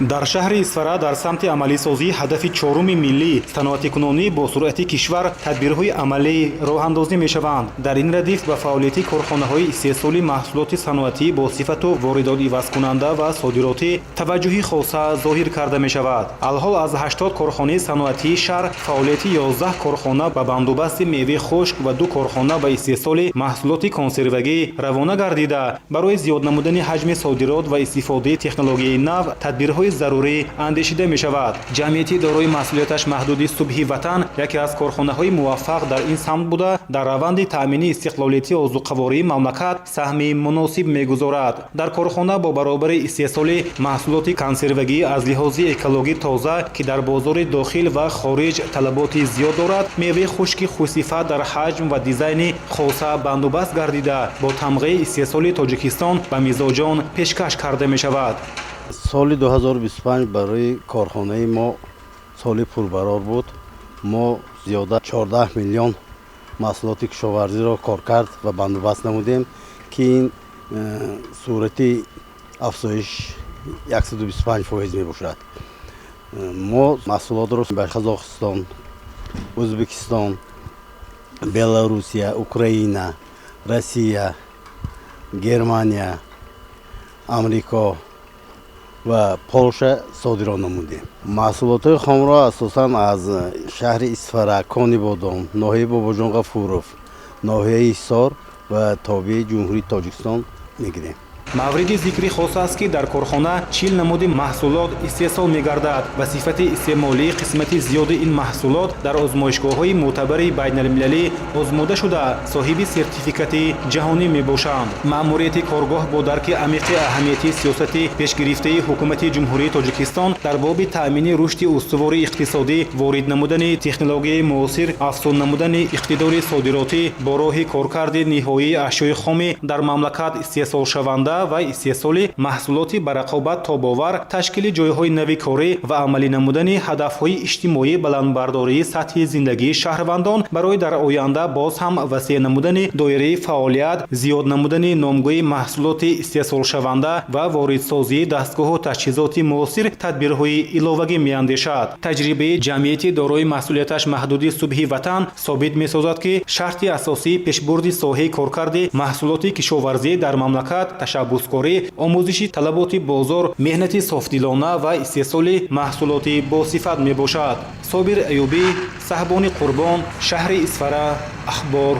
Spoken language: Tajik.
Дар шаҳри Исфара дар самти амалисозии ҳадафи чоруми миллӣ, саноатикунонӣ бо суръати кишвар, тадбирҳои амалӣ роҳандозӣ мешаванд. Дар ин радиф ба фаъолияти корхонаҳои истеҳсоли маҳсулоти саноатӣ бо сифату воридотивазкунанда ва содиротӣ таваҷҷӯҳи хоса зоҳир карда мешавад. Алҳол аз 80 корхонаи саноатии шаҳр фаъолияти 11 корхона ба бандубасти меваи хушк ва ду корхона ба истеҳсоли маҳсулоти консервагӣ равона гардида, барои зиёд намудани ҳаҷми содирот ва истифодаи технологияи нав тадбирҳои зарурӣ андешида мешавад. Ҷамъияти дорои масъулияташ маҳдуди «Субҳи ватан» яке аз корхонаҳои муваффақ дар ин самт буда, дар раванди таъмини истиқлолияти озуқавории мамлакат саҳми муносиб мегузорад. Дар корхона бо баробари истеҳсоли маҳсулоти консервагӣ аз лиҳози экологӣ тоза, ки дар бозори дохил ва хориҷ талаботи зиёд дорад, меваи хушки хушсифат дар ҳаҷм ва дизайни хоса бандубаст гардида, бо тамғаи истеҳсоли Тоҷикистон ба мизоҷон пешкаш карда мешавад. Соли 2025 барои корхонаи мо соли пурбарор буд. Мо зиёда 14 миллион маҳсулоти кишоварзиро коркард ва бандубаст намудем, ки ин сурати афзоиш 125% мебошад. Мо маҳсулотро ба Қазоқистон, Ӯзбекистон, Беларусия, Украина, Россия, Германия, Амрико ва Полша содирот намудем. Маҳсулотҳои хомро асосан аз шаҳри Исфара, Конибодом, ноҳияи Бобоҷон Ғафуров, ноҳияи Ҳисор ва тобеи Ҷумҳурии Тоҷикистон мегирем. Мавриди зикри хос аст, ки дар корхона 40 намуди маҳсулот истеҳсол мегардад ва сифати истеъмолии қисмати зиёди ин маҳсулот дар озмоишгоҳҳои мӯътабари байналмилалӣ озмуда шуда, соҳиби сертификати ҷаҳонӣ мебошанд. Маъмурияти коргоҳ бо дарки амиқи аҳамияти сиёсати пешгирифтаи Ҳукумати Ҷумҳурии Тоҷикистон дар боби таъмини рушди устувори иқтисодӣ, ворид намудани технологияи муосир, афзун намудани иқтидори содиротӣ бо роҳи коркарди ниҳоии ашёи хоми дар мамлакат истеҳсолшаванда ва истеҳсоли маҳсулоти ба рақобат тобовар, ташкили ҷойҳои нави корӣ ва амалӣ намудани ҳадафҳои иҷтимоӣ, баландбардории сатҳи зиндагии шаҳрвандон, барои дар оянда боз ҳам васеъ намудани доираи фаъолият, зиёд намудани номгӯи маҳсулоти истеҳсолшаванда ва воридсозии дастгоҳу таҷҳизоти муосир тадбирҳои иловагӣ меандешад. Таҷрибаи ҷамъияти дорои масъулияташ маҳдуди «Субҳи ватан» собит месозад, ки шарти асосии пешбурди соҳаи коркарди маҳсулоти кишоварзӣ дар мамлакат ташаббускорӣ, омӯзиши талаботи бозор, меҳнати софдилона ва истеҳсоли маҳсулоти босифат мебошад. Собир Аюбӣ, Саҳбони Қурбон, шаҳри Исфара, Ахбор.